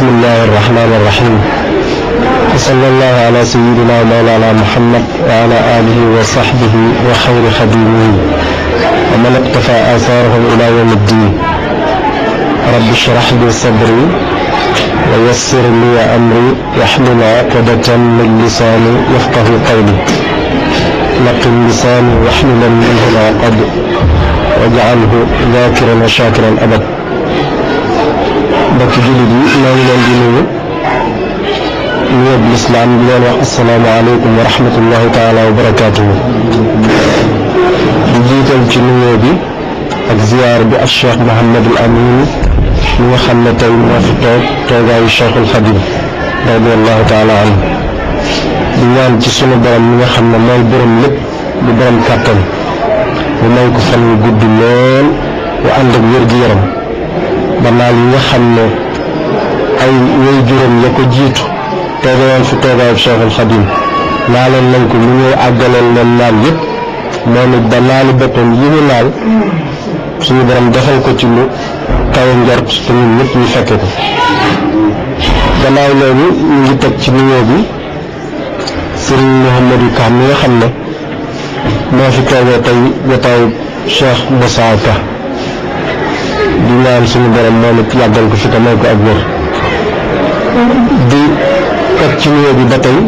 بسم الله الرحمن الرحيم وصلى الله على سيدنا ومولانا محمد وعلى آله وصحبه وخير خديمه ومن اقتفى آثارهم إلى يوم الدين. رب اشرح لي صدري ويسر لي أمري واحلل عقدة من لساني يفقه قولي. لقن لساني واحلل منه العقد واجعله ذاكرا وشاكرا أبدا. mbokk jullit yi maa ngi leen di nuyu nuyoo lislaam di leen wax asalaamaaleykum wa rahmatullahi taala wa barakaatuhu. di jiital ci nuyoo bi ak ziyaar bi ak Cheikh Mouhamadul Amin mi nga xam ne tey moo fi toogaayu Cheikhul Xadim radiyallahu taala anhu. di ñaan ci sunu borom mi nga xam ne mooy borom lépp di borom kàttan mu may ko fan wu gudd lool wa ànd ak wér-gi-yaram ba naal yi nga xam ne ay way juróom ya ko jiitu toogawoon fi toogaayu Cheikhul Xadim naaloon nañ ko mu ñëw àggaleel leen naal yëpp moom it ba naali boppam yi mu naal suñu borom defal ko ci lu kawe njort te ñun ñëpp ñu fekke ko. gannaaw loolu ñu ngi teg ci nuyoo bi Serigne Mouhamadou Ka mi nga xam ne moo fi toogee tey jotaayu Cheikh Moussa Ka di ñaan suñu borom moom it yàggal ko fi te may ko ak wér. di teg ci nuyoo bi ba tey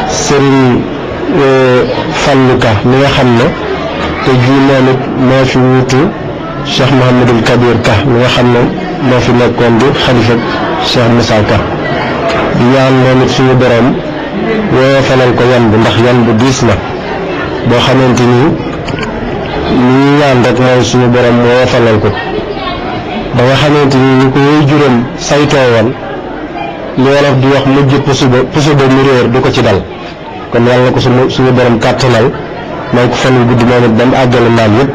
Serigne Fallou Ka mi nga xam ne te jii moom it moo fi wuutu Cheikh Mouhamadul Kabir Ka mi nga xam ne moo fi nekkoon di xalifa Cheikh Moussa Ka di ñaan moom it suñu borom woyofalal ko yan bi ndax yan bu diis na boo xamante ni ñu ñaan rek mooy suñu borom woyofalal ko ba nga xamante ni ñu ko woy juróom saytoo woon li wolof di wax mujj puso ba mu réer du ko ci dal. kon yàlla na ko suñu borom kàttanal may ko fan wu gudd moom it ba mu àggale naan yëpp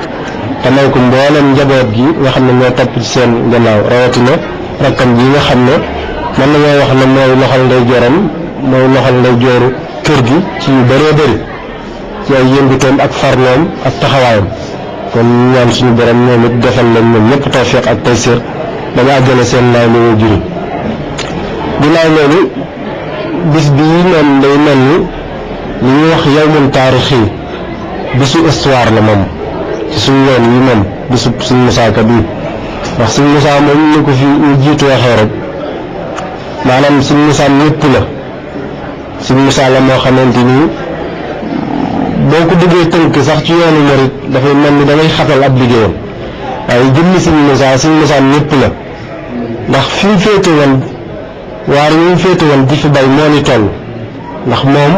te may ko mboolem njaboot gi nga xam ne ñoo topp ci seen gannaaw rawatina rakkam ji nga xam ne mën nañoo wax ne mooy loxal nday joram mooy loxal nday jooru kër gi ci yu bëree bëri ci ay yëngutoom ak farloom ak taxawaayam. kon ñaan suñu borom ñoom it defal leen ñoom ñëpp tawfiq ak taysir ba ñu àggale seen naay li woo juri. ginnaaw loolu bis bii moom day mel ni li ñuy wax yawmun taarixi bisu histoire la moom ci suñu yoon yi moom bisu suñu Moussa Ka bii ndax suñu Moussa moom ni ko fi ñu jiitu waxee rek maanaam suñu Moussa ñëpp la suñu Moussa la moo xamante ni boo ko duggee tënk sax ci yoonu murit dafay mel ni dangay xatal ab liggéeyam waaye jëmmi suñu Moussa ñëpp la ndax fi mu féete woon waar yi mu féete woon di fi bay moo ni toll ndax moom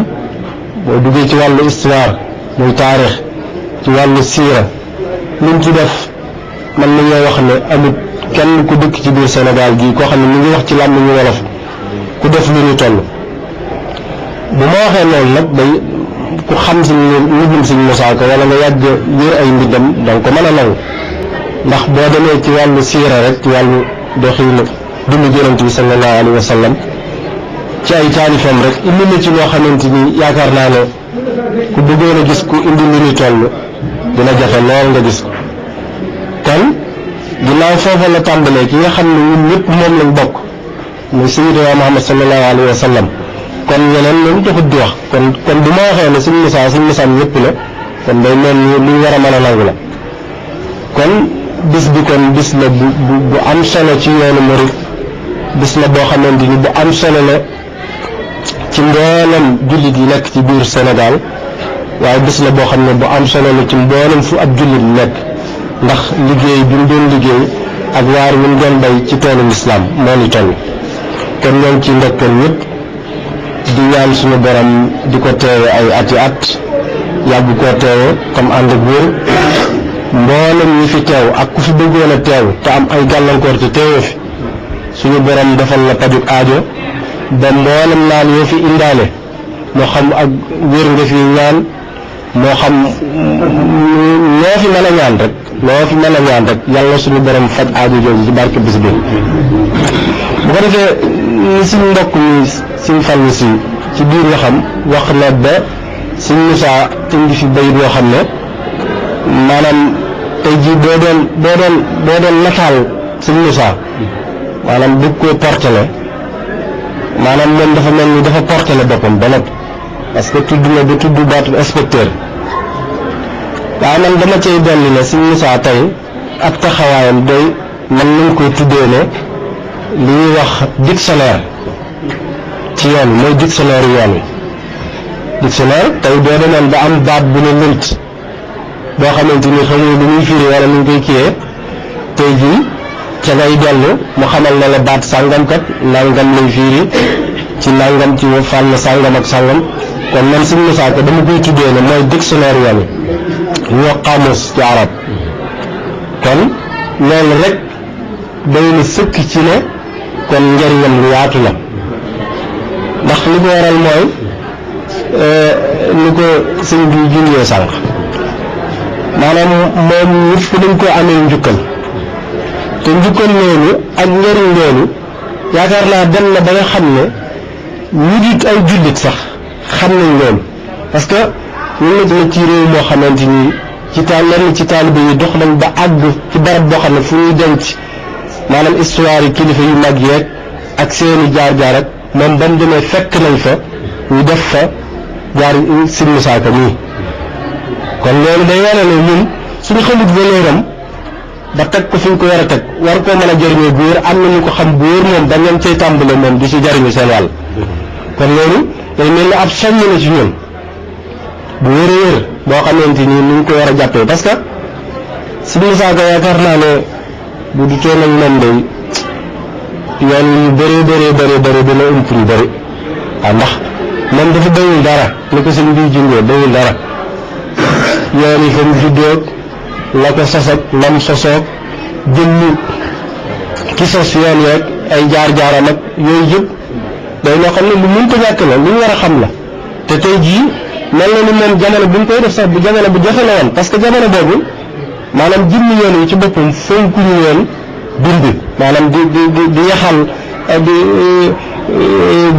boo duggee ci wàllu histoire muy taarix ci wàllu siira liñ ci def man nañoo wax ne amul kenn ku dëkk ci biir Sénégal gii koo xam ne mu ngi wax ci làmmiñu wolof ku def lu ñu toll. bu ma waxee loolu nag day ku xam si mbindum Sëñ Moussa Ka wala nga yàgg yër ay mbindam danga ko mën a nangu ndax boo demee ci wàllu siira rek ci wàllu doxinu dundu Yonent bi sallallahu alayhi wa sallam ci ay taalifam rek indi na ci loo xamante ni yaakaar naa ne ku bëggoon a gis ku indi lu ñu toll dina jafe lool nga gis ko. kon ginnaaw foofa la tàmbalee ki nga xam ne ñun ñëpp moom lañ bokk muy Sayyidina Muhammad sallallahu alayhi wa sallam kon ñeneen ñoom doxut di wax kon bu ma waxee ne Sëñ Moussa ñëpp la kon day mel ni lu war a mën a nangu la. kon bis bi kon bis la bu am solo ci yoonu murid bis la boo xamante ni bu am solo la ci mboolem jullit yi nekk ci biir Sénégal waaye bis la boo xam ne bu am solo la ci mboolem fu ab jullit nekk ndax liggéey bi mu doon liggéey ak waar wi mu doon bay ci toolu lislaam moo ni toll. kon ñoo ngi ci ndokkeel ñëpp di ñaan suñu borom di ko teewe ay ati at yàgg koo teewe comme ànd ak wér mboolem ñi fi teew ak ku fi bëggoon a teew te am ay gàllankoor te teewe fi suñu borom defal la pajuk aajo ba mboolem naan yoo fi indaale moo xam ak wér nga fi ñaan moo xam loo fi mën a ñaan rek yàlla suñu borom faj aajo jooju ci barke bis bi. bu ko defee ni suñu mbokk mi suñu fàllu si ci biir nga xam wax na ba Sëñ Moussa indi fi bayit yoo xam ne maanaam tey jii boo doon nataal Sëñ Moussa maanaam bëgg koo portele maanaam moom dafa mel ni dafa portele boppam ba noppi parce que tudd na ba tudd baatu inspecteur waaye man dama cay dolli ne Sëñ Moussa tey ab taxawaayam doy man nañ koy tuddee ne li ñuy wax dictionnaire ci yoon wi mooy dictionnaire yoon wi dictionnaire tey boo demoon ba am baat bu ne lënt boo xamante ni xamuñ lu muy firi wala nu ñu koy kiyee tey jii ca ngay dellu mu xamal ne la baat sàngam kat nangam lay firi ci nangam ci fànn sàngam ak sàngam kon man Sëñ Moussa Ka dama koy tuddee ne mooy dictionnaire yoon wi ñu wax xaamus ci arab kon loolu rek day na sëkk ci ne kon njëriñam lu yaatu la ndax li ko waral mooy ni ko sëñ bi junjee sànq maanaam moom ñëpp dañ ko amee njukkal te njukkal loolu ak njëriñ loolu yaakaar naa dem na ba nga xam ne ñu di ay jullit sax xam nañ loolu parce que ñu nekk na ci réew moo xamante ni lenn ci taalibe yi dox nañ ba àgg ci barab boo xam ne fu ñuy denc maanaam histoire yi kilifa yu mag yeeg ak seeni jaar-jaar ak moom ba mu demee fekk nañ fa ñu def fa jaar Sëñ Moussa Ka nii kon loolu day wane ne ñun suñu xamut valeur am ba teg ko fi ñu ko war a teg war koo mën a jëriñoo bu wér am na ñu ko xam bu wér moom dañ leen cay tàmbale moom di ci jëriñu seen wàll kon loolu day mel ni ab soññ la ci ñun bu wér a wér boo xamante ni ñu ngi ko war a jàppee parce que Sëñ Moussa Ka yaakaar naa ne bu du toon ak moom day yoon yu bëree dina ump lu bëri waaw ndax moom dafa dawul dara ni ko sëñ bii jungee dawul dara yoon yi fa mu juddoo la ko sos ak lam sosoog jëmmi ki sos yoon yeeg ay jaar-jaaram ak yooyu yëpp day loo xam ne lu mënta ñàkk la lu ñu war a xam la te tey jii mel na ni moom jamono bu ñu koy def sax bu jamono bu jafe la woon parce que jamono boobu maanaam jëmmi yoon yi ci boppam fonkuñu woon bind maanaam di yaxal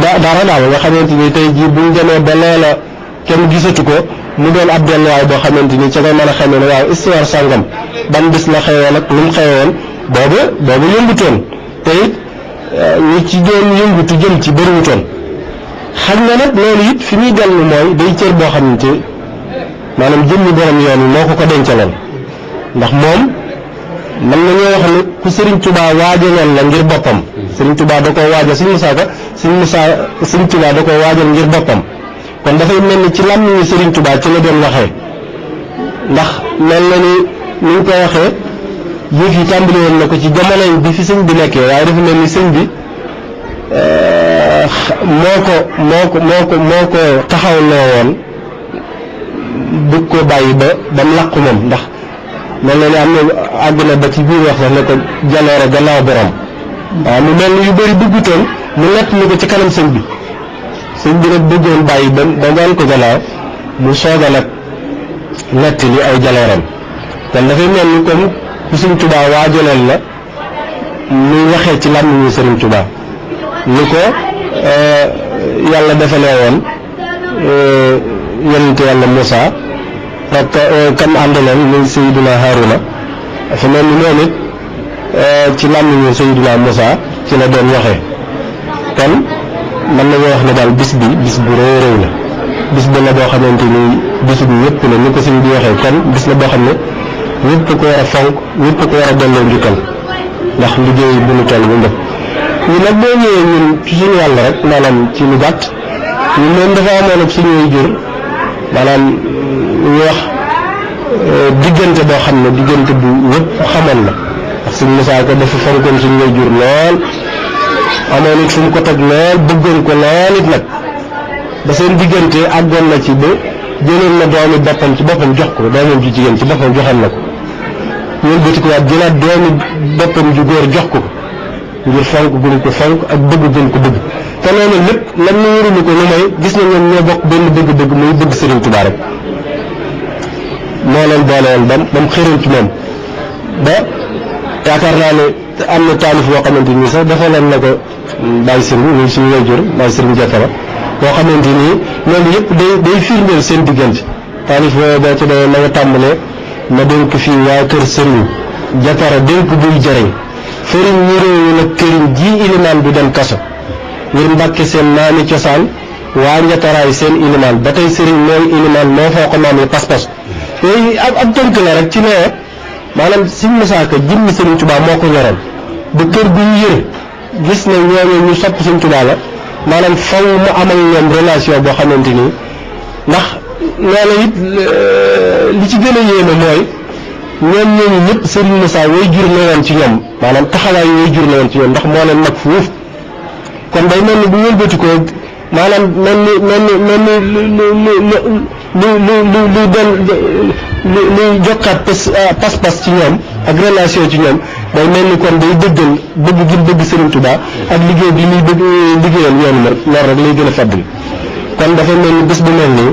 dara daal nga xamante ni tey jii buñ demee ba loola kenn gisatu ko mu doon ab delluwaay boo xamante ni ca ngay mën a xamee ne waaw histoire sàngam ban bis la xewoon ak lu mu xewoon boobu yëngutoon te it ñi ci doon yëngutu jëm ci bëriwutoon xam nga nag loolu it fi muy dellu mooy day cër boo xamante maanaam jëmmi borom yoon wi moo ko dencaloon ndax moom mën nañoo wax ne ku Serigne Touba waajaloon la ngir boppam Serigne Touba da koo waajal Sëñ Moussa Ka Serigne Touba da koo waajal ngir boppam kon dafay mel ni ci làmmiñu Serigne Touba ci la doon waxee ndax mel na ni ñu ko waxee yëf yi tàmbali woon na ko ci jamono bi fi sëñ bi nekkee waaye dafa mel ni sëñ bi moo ko taxawloo woon bëgg koo bàyyi ba mu làqu moom ndax mel na ni am na àgg na ba ci biir wax sax ne ko jaloore gannaaw borom waaw mu mel ni yu bëri duggutoon mu nett ni ko ci kanam sëñ bi nag bëggoon bàyyi ba daan ko gannaaw mu soog a nag nett li ay jalooram kon dafay mel ni comme ku Sëñ Tuubaa waajaloon la muy waxee ci làmmiñu Sëriñ Tuubaa ni ko yàlla defalee woon yonente yàlla Moussa ak kam àndaloon muy Seydina Haruna dafa mel ni moom it ci làmmiñu Seydina Moussa ci la doon waxee kon mën nañoo wax ne daal bis bu rëy la bis bu la boo xamante ni bis bi ñëpp la ni ko sëñ bi waxee kon bis la boo xam ne ñëpp ko war a fonk ñëpp ko war a delloo njukkal ndax liggéey bu ñu toll bu njëkk ñu nag boo ñëwee ñun ci suñu wàll rek maanaam ci lu gàtt ñun moom dafa amoon ak suñuy jur maanaam ñu wax diggante boo xam ne diggante bu ñëpp xamoon la ndax Sëñ Moussa Ka dafa fonkoon suñuy jur lool amoon it fu mu ko teg lool bëggoon ko lool it nag ba seen diggante àggoon na ci ba jëloon na doomi boppam ci boppam jox ko doomam ju jigéen ci boppam joxoon na ko ñun bëti ko waat jëlaat doomi boppam ju góor jox ko ngir fonk gën ko fonk ak bëgg gën ko bëgg te loolu lépp lan la wërulu ko lu may gis na ñoom ñoo bokk benn bëgg-bëgg muy bëgg Serigne Touba rek moo leen boole woon ba mu xëroon ci moom ba yaakaar naa ne am na taalif boo xamante ni sax dafa leen na ko Baye Serigne muy suñu wayjur Baye Serigne Diatara boo xamante ni loolu yëpp day firndeel seen diggante taalif boo ci doon na nga tàmbalee ma dénk fii waa kër Serigne Diatara dénk buy jëriñ fëriñ ñiréewu nag këriñ ji ilimaan bi dem kaso ngir Mbàkke seen maami cosaan waa njataraay seen ilimaan ba tey sëriñ mooy ilimaan moo foo ko maam yi pas-pas yooyu ab tënk la rek ci ne maanaam Sëriñ Musaa Ka jëmmi Sëriñ Tuubaa moo ko ñoroon ba kër bu ñu yëre gis ne ñooñu ñu sopp Sëriñ Tuubaa la maanaam faw mu amal ñoom relation boo xamante ni ndax loolu it li ci gën a yéeme mooy ñoom ñooñu ñëpp Sëriñ Musaa way jur la woon ci ñoom maanaam taxawaay way jur la woon ci ñoom ndax moo leen mag fuuf kon day mel ni bu wëlbati ko maanaam mel ni lu jokkaat pas-pas ci ñoom ak relation ci ñoom day mel ni kon day dëggal bëgg gi bëgg Sëriñ Tuubaa ak liggéey bi muy bëgg liggéeyal yoonu ma loolu rek lay gën a fàttali kon dafa mel ni bés bu mel nii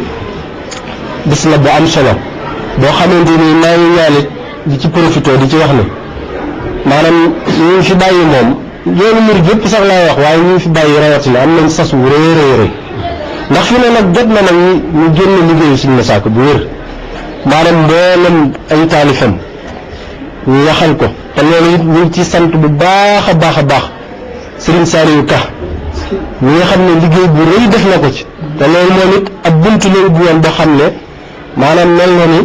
bés la bu am solo boo xamante ni maa ngi ñaanit di ci profité di ci wax ni maanaam ñu fi bàyyi moom yoonu murid yëpp sax laay wax waaye ñu fi bàyyi rawatina am nañ sas wu rëy rëy ndax fi ne nag jot na nag ñu génn liggéeyu Sëriñ Musaa Ka bu wér maanaam mboolem ay taalifam ñu yaxal ko te loolu it ñu ngi ci sant bu baax a baax a baax Sëriñ Saliou Ka ñi nga xam ne liggéey bu rëy def na ko ci te loolu moom it ab buntu la ubbi woon boo xam ne maanaam mel na ni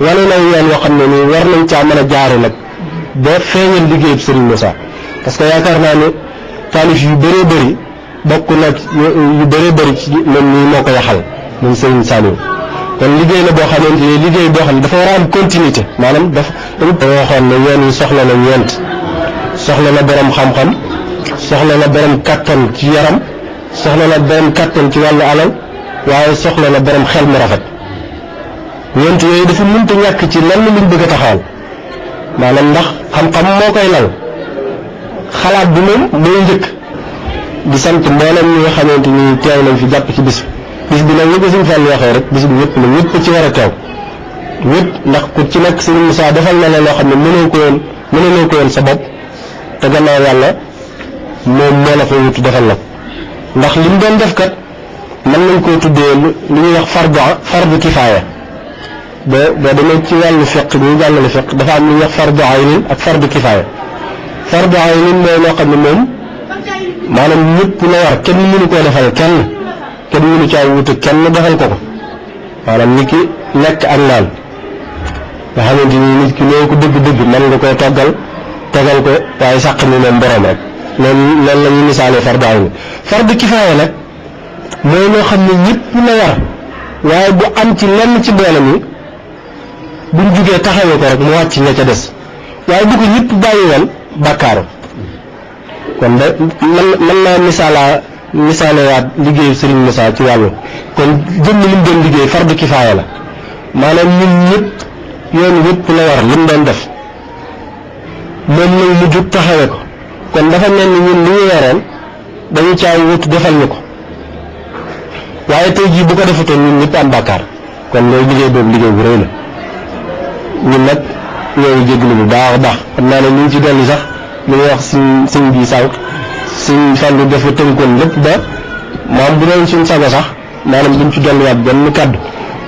wane na yoon yoo xam ne nii war nañ caa mën a jaare nag ba feeñal liggéeyub Sëriñ Musaa parce que yaakaar naa ne taalif yu bëree bëri bokk na yu bëree bëri ci moom nii moo ko yaxal moom Sëriñ Saliou kon liggéey la boo xamante ni liggéey boo xam ne dafa war a am continuité maanaam dafa waxoon ne yoon yi soxla na ñeent soxla na borom xam-xam soxla na borom kattan ci yaram soxla na borom kattan ci wàllu alal waaye soxla na borom xel mu rafet ñeent yooyu dafa mënta ñàkk ci lenn luñ bëgg a taxawal maanaam ndax xam-xam moo koy lal xalaat bi moom mooy njëkk di sant mboolem ñi nga xamante ni teew nañ fi jàpp ci bis bi nag li ko Sëriñ Fall waxee rek bis bi ñëpp la ñëpp ci war a teew ñëpp ndax ku ci nekk Sëriñ Musaa defal na la loo xam ne mënoo ko woon sa bopp te gannaaw yàlla moom moo la fa wutu defal la ndax li mu doon def kat mën nañ koo tuddee li ñuy wax fardu kifaaya boo demee ci wàllu fiq ñu jàngale fiq dafa am li ñuy wax fardu aynin ak fardu kifaaya fardu aynin mooy loo xam ne moom maanaam ñëpp la war kenn mënu koo defal kenn mënu caa wuute kenn defal ko maanaam ni ki lekk ak naan nga xamante ni nit ki loo ko dëgg-dëgg mën nga koy tegal ko waaye sàq ni moom borom rek loolu la ñuy misaalee fardu aynin fardu kifaaya nag mooy loo xam ne ñëpp la war waaye bu am ci lenn ci mbooloo mi buñ jugee taxawee ko rek mu wàcc ña ca des waaye bu ko ñëpp bàyyi woon bàkkaaru kon de mën naa misaalewaat liggéeyu Sëriñ Musaa ci wàllu kon jëmm li mu doon liggéey fardu kifaaya la maanaam ñun ñëpp yoon yëpp la war li mu doon def moom nag mu jug taxawee ko kon dafa mel ni ñun li ñu waroon dañu caa wut defal ñu ko waaye tey jii bu ko defutoon ñun ñëpp am bàkkaar kon loolu liggéey boobu liggéey bu rëy la ñun nag ñoo ngi jégalu bu baax a baax xam naa ne ñu ngi ci dolli sax li ñuy wax suñ bii sànq suñ Fallu dafa tënkoon lépp ba moom bu doon suñ sago sax maanaam duñ ci dolliwaat benn kàddu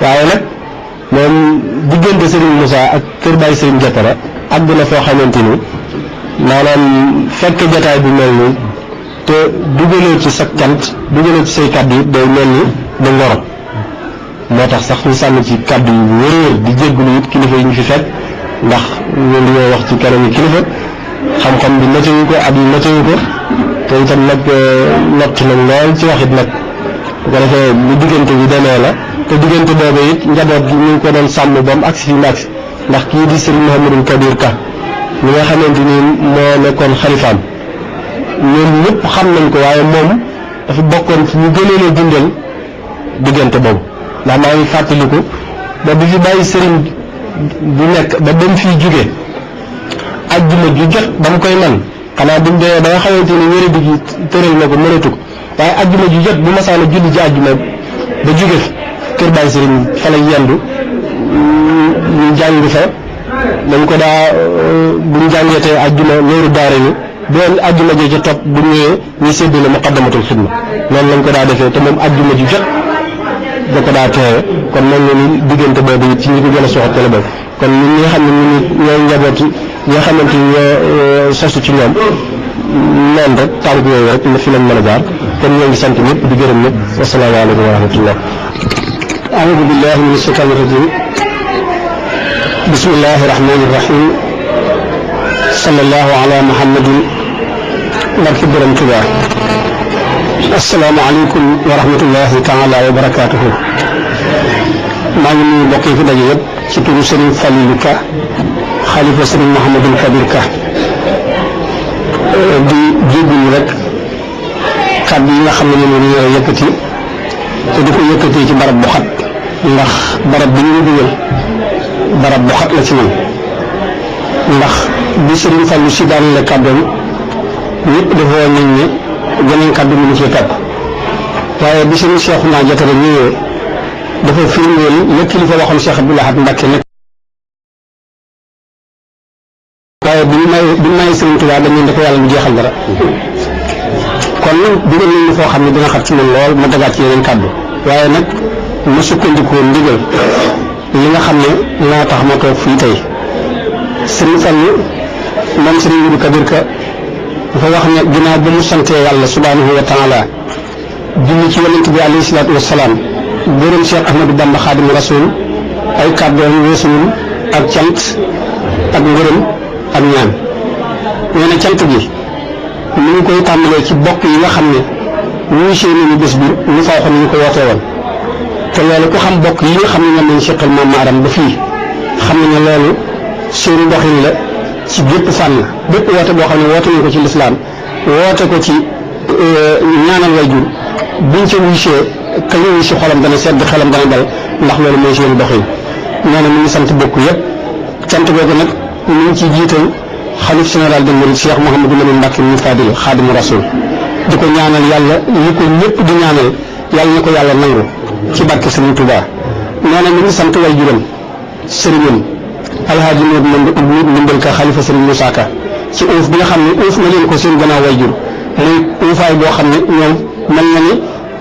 waaye nag moom diggante Sëriñ Musaa ak kër Baay Sëriñ Jatara àgg na foo xamante ni maanaam fekk jataay bi mel nii te dugaloo ci sa cant dugaloo ci say kàddu yi day mel ni da ngoro moo tax sax ñu sànni ci kàddu yu wër di jéggulu it kilifa yi ñu fi fekk ndax ñun dañoo wax ci kanam yi kilifa xam-xam bi matewu ko at yi matewu ko te itam nag lott nañ lool ci waxit nag bu ko defee lu diggante bi demee la te diggante boobu it njaboot gi ñu ngi ko doon sàmm ba mu agsi fi mu agsi ndax kii di Sëriñ Mouhamadou Kabir Ka ñi nga xamante ni moo nekkoon xalifaam ñoom ñëpp xam nañ ko waaye moom dafa bokkoon ci ñu gënoon a dundal diggante boobu ndax maa ngi fàttaliku ba bi fi bàyyi sëriñ bu nekk ba dem fii jóge ajjuma ju jot ba mu koy man xanaa buñ demee ba nga xamante ni wéra di gi tëral na ko mënatu ko waaye ajjuma ju jot bu masaana julli ji ajjuma ba jóge kër bàyyi sëriñ fa la yendu ñu jàng fa dañ ko daa buñ jàngeetee ajjuma ñëwru daare ni doon ajjuma ji ca topp bu ñëwee ñu séddale muqaddamatul xidma noonu lañ ko daa defee te moom ajjuma ju jot da ko daa teewe kon mel na ni diggante boobu it ci ñi ko gën a soxat la boobu kon ñun ñi nga xam ne ñooy njaboot yi nga xamante ni ñoo sosu ci ñoom noonu rek tànk yooyu rek fi lañ mën a jaar kon ñoo ngi sant ñëpp di gërëm ñëpp wasalaamaaleykum wa rahmatullah. أعوذ بالله من الشيطان الرجيم بسم الله الرحمن الرحيم صلى الله على محمد barke Borom Tuubaa. asalaamaaleykum wa rahmatullahi taala wa barakaatuhu. maa ngi nuyu mbokk yi fi daje yëpp ci turu Serigne Falilou Ka xalifa Serigne Mouhamadul Kabir Ka di jégalu rek kàddu yi nga xam ne moom la ñu yëkkati te di ko yëkkati ci barab bu xat ndax barab bi ñu dugal barab bu xat la ci man ndax bi Serigne Fallou si daan la kàddoom ñëpp dafa woon nañ ne geneen kàddu mënu cee topp waaye bi Serigne Cheikhouna Diatara ñëwee dafa firndeel la kilifa waxoon Cheikh Abdoul Ahad Mbacké nekk waaye bi ñu may Serigne Touba dañ leen dafa yàlla du jeexal dara kon dugal nañ foo xam ne dina xat ci man lool ma dagaat ci yeneen kàddu waaye nag ma sukkandikoo ndigal li nga xam ne moo tax ma toog fii tey Serigne Fallou moom Serigne Modou Kabir Ka dafa wax ne ginnaaw ba mu santee yàlla subhanahu wa taala julli ci yonent bi alayhi salaatu wasalaam gërëm Cheikh Ahmadou Bamba Xaadimu Rasuul ay kàddoom weesuwul ak cant ak ngërëm ak ñaan nee na cant gi ñu ngi koy tàmbalee ci bokk yi nga xam ne ñuy séen nañu bés bi ñu fa waxoon ñu ko wootee woon te loolu ku xam bokk yi nga xam ne ñoom lañ seqal maam maaram ba fii xam ne loolu seeni doxin la ci bépp fànn bépp woote boo xam ne woote nañ ko ci lislaam woote ko ci ñaanal wayjur buñ ca wuysee ka ñu wuy si xolam dana sedd xelam dana dal ndax loolu mooy seeni doxin nee na mu ngi sant bokk yëpp cant googu nag ñu ngi ciy jiital xalif général de Mouride Cheikh Mouhamadou Lamine Mbacké mu Fadil Xaadimu Rasuul di ko ñaanal yàlla li ko ñëpp di ñaanal yàlla na ko yàlla nangu ci barke Serigne Touba nee na mi ngi sant wayjuram sëriñam alhaaji Modou Ndimbal Ka xalifa Serigne Moussa Ka ci uuf bi nga xam ne uuf na leen ko seen gannaaw wayjur muy uufaay boo xam ne ñoom mel na ni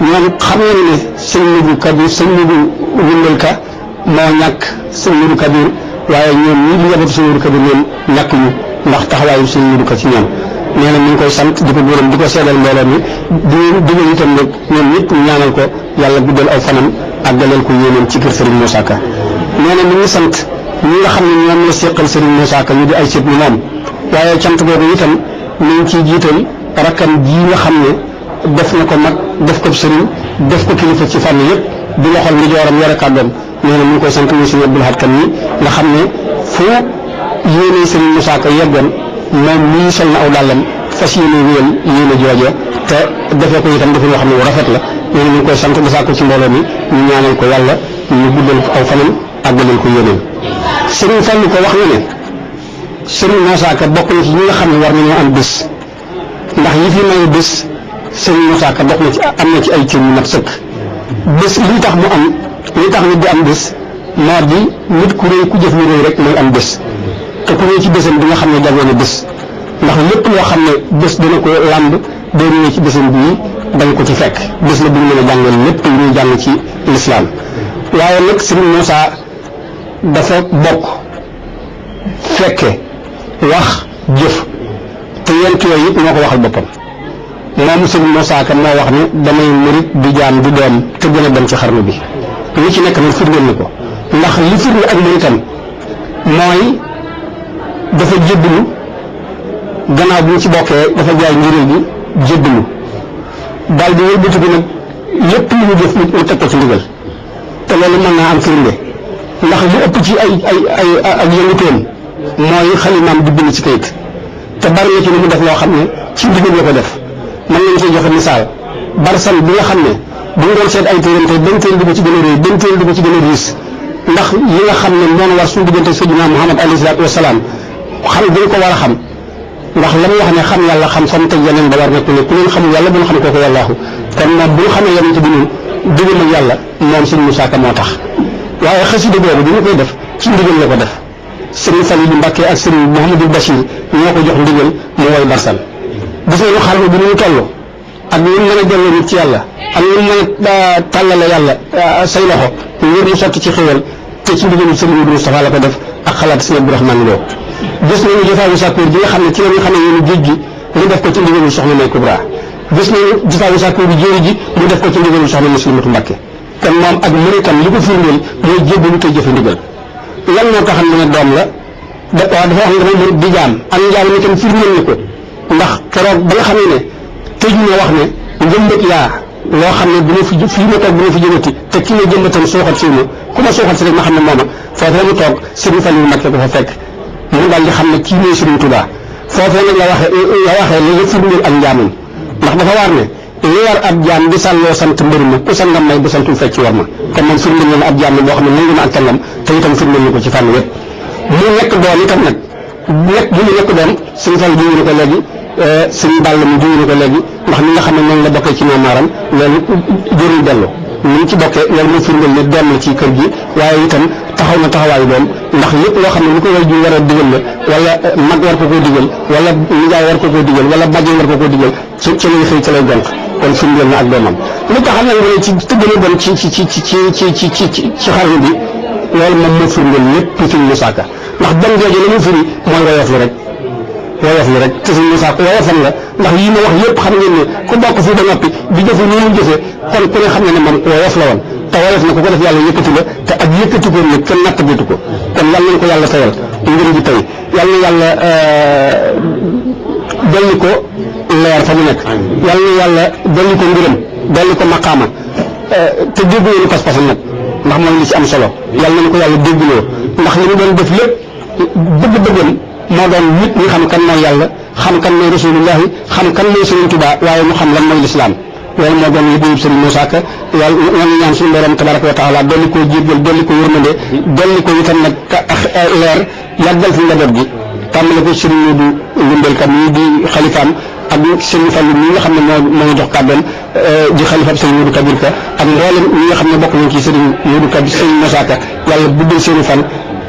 ñoom xam nañu ne sëñ Modou Kabir sëñ Modou Ndimbal Ka moo ñàkk sëñ Modou Kabir waaye ñoom ñii di njabootu sëñ Modou Kabir ñoom ñàkkuñu ndax taxawaayu sëñ Modou Ka ci ñoom nee na mi ngi koy sant di ko gërëm di ko seedal mbooloo mi di digal itam nag ñoom ñëpp ñu ñaanal ko yàlla guddal aw fanam àggaleel ko yéeneen ci kër Serigne Moussa Ka nee na mi ngi sant ñi nga xam ne ñoom la seqal Serigne Moussa Ka ñu di ay sët ni moom waaye cant boobu itam mi ngi ciy jiital rakkam ji nga xam ne def na ko mag def ko Serigne def ko kilifa ci fànn yëpp di loxol ndi jooram yore kàddoom nee na mi ngi koy sant muy Serigne Abdoul Ahad Kan ñi nga xam ne fu yéene Serigne Moussa Ka yeggoon moom mii sol na aw dàllam fas yéene wéyal yéene jooje te defee ko itam dafa loo xam ne bu rafet la nee na mi ngi koy sant dasaa ko ci mbooloo mi ñu ñaanal ko yàlla ñu guddal ko aw fanam àggaleel ko yéeneen Serigne Fallou ko wax na ne Serigne Moussa Ka bokk na ci ñi nga xam ne war nañoo am bés ndax yi fi maye bés Serigne Moussa Ka bokk na ci am na ci ay cër yu mat sëkk bés li tax mu am li tax nit di am bés moo di nit ku rëy ku jëf lu rëy rek mooy am bés te ku ñëw ci bésam di nga xam ne jagoo na bés ndax lépp loo xam ne bés dana ko làmb doo ñëwee ci bésam bii da nga ko ci fekk bés la bu ñu mën a jàngal lépp lu ñuy jàng ci lislaam waaye nag Serigne Moussa dafa bokk fekke wax jëf te yent yooyu yëpp moo ko waxal boppam moom Serigne Moussa Ka moo wax ne damay murit di jaam di doom te gën a dem ci xarnu bi li ci nekk nag firndeel na ko ndax li firnde ak muritam mooy dafa jébbalu gannaaw bi ñu ci bokkee dafa jaay njëriñ bi jébbalu daal di wëlbati bi nag lépp lu ñu def mu teg ko ci ndigal te loolu mën naa am firnde ndax li ëpp ci ay ak yëngutoon mooy xalimaam di bind ci kayit te bari na ci lu mu def loo xam ne ci ndigal la ko def mën nañ cee joxe misaal barsan bi nga xam ne bu ñu doon seet ay téeram tey benn téere di ko ci gën a réy benn téere di ko ci gën a riis ndax yi nga xam ne moom war suñu diggante Seydina Muhammad alayhi salaatu wasalaam xam dañ ko war a xam ndax la mu wax ne xam yàlla xam fa mu teg yeneen ba war nekk ne ku leen xamul yàlla bu ñu xam kooku yàllaahu kon moom bu ñu xamee yonent bi ñun diggam ak yàlla moom Serigne Moussa Ka moo tax waaye xasida boobu bi ñu koy def ci ndigal la ko def Serigne Falilou Mbacké ak Serigne Mouhamadou Bachir ñoo ko jox ndigal mu woy barsan gis nañu xarnu bi ñu toll ak ñu mën a delloo nit ci yàlla ak ñu mën a tàllale yàlla say loxo ngir mu sotti ci xéwal te ci ndigalu Serigne Moustapha la ko def ak xalaat sëñ Abdourahmane Lo gis nañu jotaayu Sakkoor gi nga xam ne ci la ñu xam ne yoonu géej gi mu def ko ci ndigalul soxna May Kubra gis nañu jotaayu Sakkoor gi jéeri ji mu def ko ci ndigalul soxna Muslimatu Mbàkke kon moom ak muritam li ko firndeel mooy jébbalu tey jëfe ndigal lan moo taxam ne doom la waaw dafa wax ne dama murit di jaam ak njaam mi tam firndeel na ko ndax keroog ba nga xam ne tëju na wax ne njëmbat yaa loo xam ne bu ma fi fii ma toog bu ma fi jëmati te ki nga jëmbatam sooxat si ma ku ma sooxat si rek ma xam ne mooma foofu la mu toog Sëriñ Fallu Mbàkke ko fa fekk mu daal di xam ne kii mooy Sëriñ Tuubaa foofu nag la waxee li nga firndeel ak njaamam ndax dafa waar ne li war ab jaam di sàlloo sant mbër ma ku sangam may bu santul fecc war ma kon moom firndeel na ab jaam boo xam ne nangu na ak tàngam te itam firndeel na ko ci fànn yëpp mu nekk doom itam nag nekk bu mu nekk doom Sëriñ Fallu juñu na ko léegi Sëriñ Balla mu juñu na ko léegi ndax ni nga xam ne noonu la bokkee ci maamaaram loolu jërul dellu ni mu ci bokkee loolu moo firndeel ne doom la ci kër gi waaye itam taxaw na taxawaayu doom ndax lépp loo xam ne lu ko way ju war a digal la wala mag war ko koo digal wala nijaay war ko koo digal wala bàjjen war ko koo digal ci lay xëy ci lay gonk kon firndeel na ak doomam lu taxam nag ne ci tëgg na bon ci xarnu bi loolu moom moo firndeel lépp Sëriñ Musaa Ka ndax dem jooju la mu firi mooy woyof li rek te Sëriñ Musaa Ka woyofam la ndax yii ma wax yëpp xam ngeen ne ku bokk fii ba noppi di jëfe ni mu jëfe kon ku ne xam ne ne moom ku woyof la woon te woyof na ku ko def yàlla yëkkati la te ak yëkkati ko nag kenn nattabitu ko kon yàlla nañ ko yàlla tayal ngir ji tey yàlla na yàlla dolli ko leer fa mu nekk yàlla na yàlla dolli ko ngërëm dolli ko maqaama te déggloo ñu pas-pasam nag ndax mooy li ci am solo yàlla nañ ko yàlla déggloo ndax li mu doon def lépp bëgg-bëggam moo doon nit ñi xam kan mooy yàlla xam kan mooy rasulullahi xam kan mooy Sëriñ Tuubaa waaye mu xam lan mooy lislaam loolu moo doon liggéeyub Sëriñ Musaa Ka yàlla ñoo ngi ñaan suñu borom tabaraka wa taala dolli ko jéggal dolli ko yërmande dolli ko itam nag leer yàggal fi njaboot gi tàmbale ko Sëriñ Moodu Lumbel Ka mii di xalifaam ak Sëriñ Fallu mi nga xam ne moo jox kàddoom di xalifaam Sëriñ Moodu Kabir Ka ak mboolem ñi nga xam ne bokk nañ ci Sëriñ Moodu Kabir Sëriñ Musaa Ka yàlla guddal seeni fan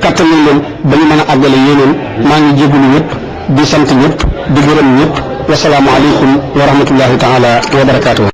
kattan nañ leen ba ñu mën a àggale yéeneen maa ngi jégalu ñëpp di sant ñëpp di gërëm ñëpp wasalaamu aleykum wa rahmatullahi taala wa barakaatuhu